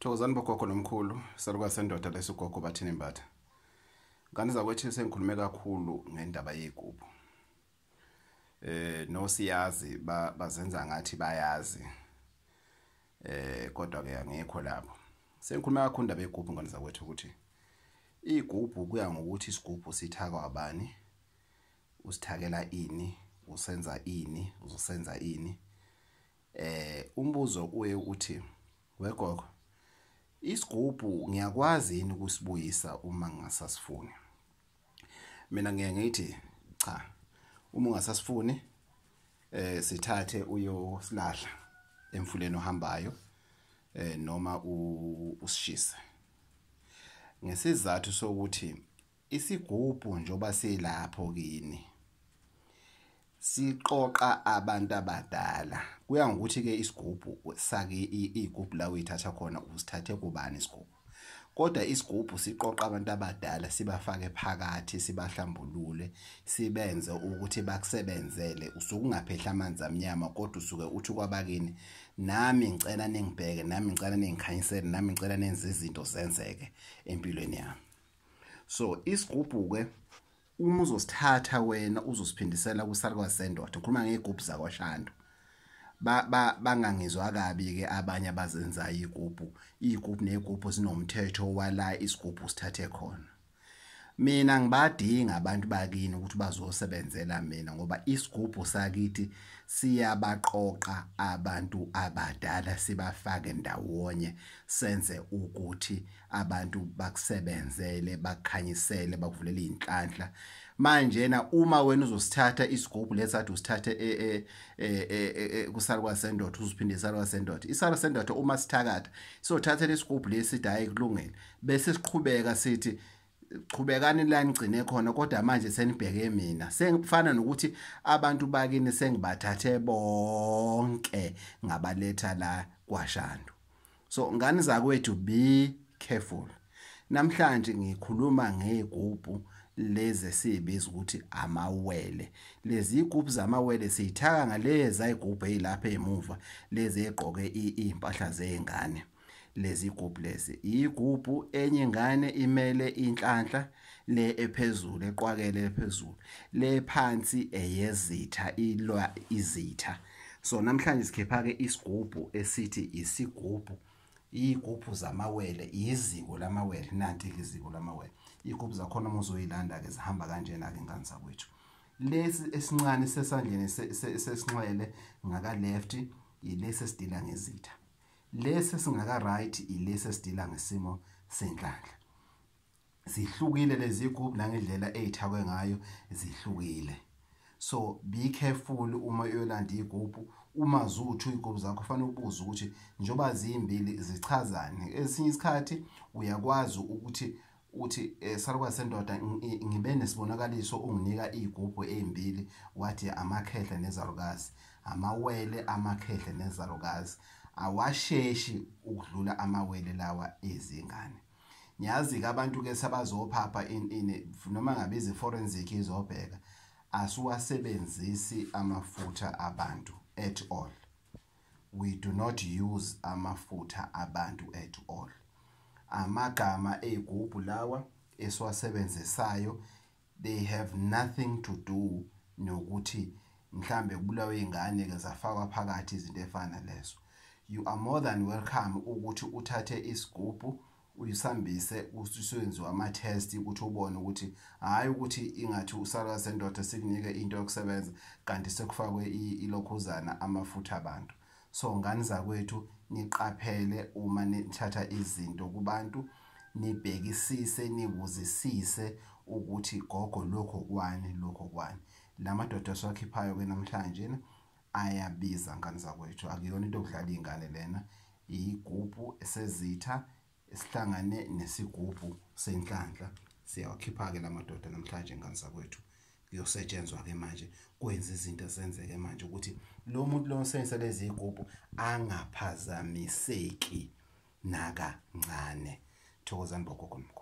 Thokozani bogogo nomkhulu, salukazi sendoda lesi ugogo Bathini Mbatha. Ngane zakwethu, sengikhulume kakhulu ngendaba yey'gubhu. Nosiyazi bazenza ngathi bayazi. Kodwa ke angikho lapho. Sengikhulume kakhulu indaba yegubhu, ngane zakwethu, ukuthi igubhu kuya ngokuthi isigubhu sithakwa abani, usithakela ini, usenza ini, uzosenza ini. Umbuzo uye uthi, wegogo, isigubhu ngiyakwazi yini ukusibuyisa uma ngingasasifuni? Mina ngiye ngithi cha, uma ungasasifuni sithathe uyosilahla emfuleni ohambayo noma usishise. Ngesizathu sokuthi isigubhu njoba silapho kini siqoqa abantu abadala, kuya ngokuthi ke isigubhu sake igubhu la uyithatha khona usithathe kubani isigubhu. Kodwa isigubhu siqoqa abantu abadala, sibafake phakathi, sibahlambulule, sibenze ukuthi bakusebenzele. Usuke ungaphehla amanzi amnyama, kodwa usuke uthi kwabakini, nami ngicela ningibheke, nami ngicela ningikhanyisele, nami ngicela nenze izinto zenzeke empilweni yami. So isigubhu ke uma uzosithatha wena uzosiphindisela kusalukazi sendoda, ngikhuluma ngey'gubhu zakwaShandu. Bangangizwa kabi ke abanye abazenzayo igubhu, igubhu negubhu sinomthetho wala isigubhu sithathe khona. Mina ngibadinga abantu bakini ukuthi bazosebenzela mina, ngoba isigubhu sakithi siyabaqoqa abantu abadala, sibafake ndawonye, senze ukuthi abantu bakusebenzele, bakukhanyisele, bakuvulele inhlanhla. Manjena uma wena uzosithatha isigubhu lesathi usithathe kusalukazi sendoda, uzophinde isalukazi sendoda, isalukazi sendoda uma sithakatha sothatha lesigubhu lesi, hayi kulungile, bese siqhubeka sithi qhubekani la nigcine khona, kodwa manje senibheke mina. Sengifana nokuthi abantu bakini sengibathathe bonke ngabaletha la kwaShandu. So ngane zakwethu, be careful. Namhlanje ngikhuluma ngegubhu lezi esibiza ukuthi amawele. Lezi igubhu zamawele siyithaka ngalezi ayigubhu ezilapha emuva, lezi egqoke impahla zezingane. Lezi igubhu lezi, igubhu enye ingane imele inhlanhla le ephezulu, eqwakele ephezulu, le phansi eyezitha, ilwa izitha. So namhlanje sikhipha ke isigubhu esithi isigubhu igubhu zamawele, iziko lamawele. Nanti iziko lamawele, igubhu zakhona uma uzoyilanda ke zihamba kanjena ke, ngane zakwethu. Lesi esincane sesandleni sesinxele ngaka left ilesi esidila ngezitha, lesi singaka right ilesi esidila ngesimo senhlanhla. Zihlukile lezi igubhu nangendlela ezithakwe ngayo zihlukile. So be careful uma uyolanda igubhu. Uma zuthu igubhu zakho kufanele ubuze ukuthi njoba zimbili zichazani. Esinye isikhathi uyakwazi ukuthi uthi, salukazi sendoda, ngibe nesibonakaliso, unginika igubhu ezimbili, wathi amakhehla nezalukazi, amawele, amakhehla nezalukazi awasheshi ukudlula amawele lawa ezingane. Ngiyazi ke abantu ke sabazophapha in noma ngabe izi forensic izobheka, asiwasebenzisi amafutha abantu at all. We do not use amafutha abantu at all. Amagama ezigubhu lawa esiwasebenzisayo, they have nothing to do nokuthi mhlambe kubulawe izingane ke zafakwa phakathi, izinto efana lezo. You are more than welcome ukuthi uthathe isigubhu uyisambise usuyenziwa ama-test ukuthi ubone ukuthi hhayi ukuthi ingathi usalukazi sendoda sikunike into yokusebenza kanti sekufakwe ilokhuzana, amafutha abantu. So ngane zakwethu, niqaphele uma nithatha izinto kubantu, nibhekisise, nibuzisise ukuthi gogo lokho kwani, lokho kwani. La madoda esiwakhiphayo ke namhlanje ayabiza, ngane zakwethu, akuyona into yokudlala iy'ngane lena. Igubhu esezitha esihlangane nesigubhu senhlanhla, siyawakhipha-ke la madoda namhlanje, ngane zakwethu. Kuyosetshenzwa-ke manje, kwenza izinto zenzeke manje ukuthi lo muntu lo osebenzisa lezi igubhu angaphazamiseki nakancane. Thokozani bogogo nomkhulu.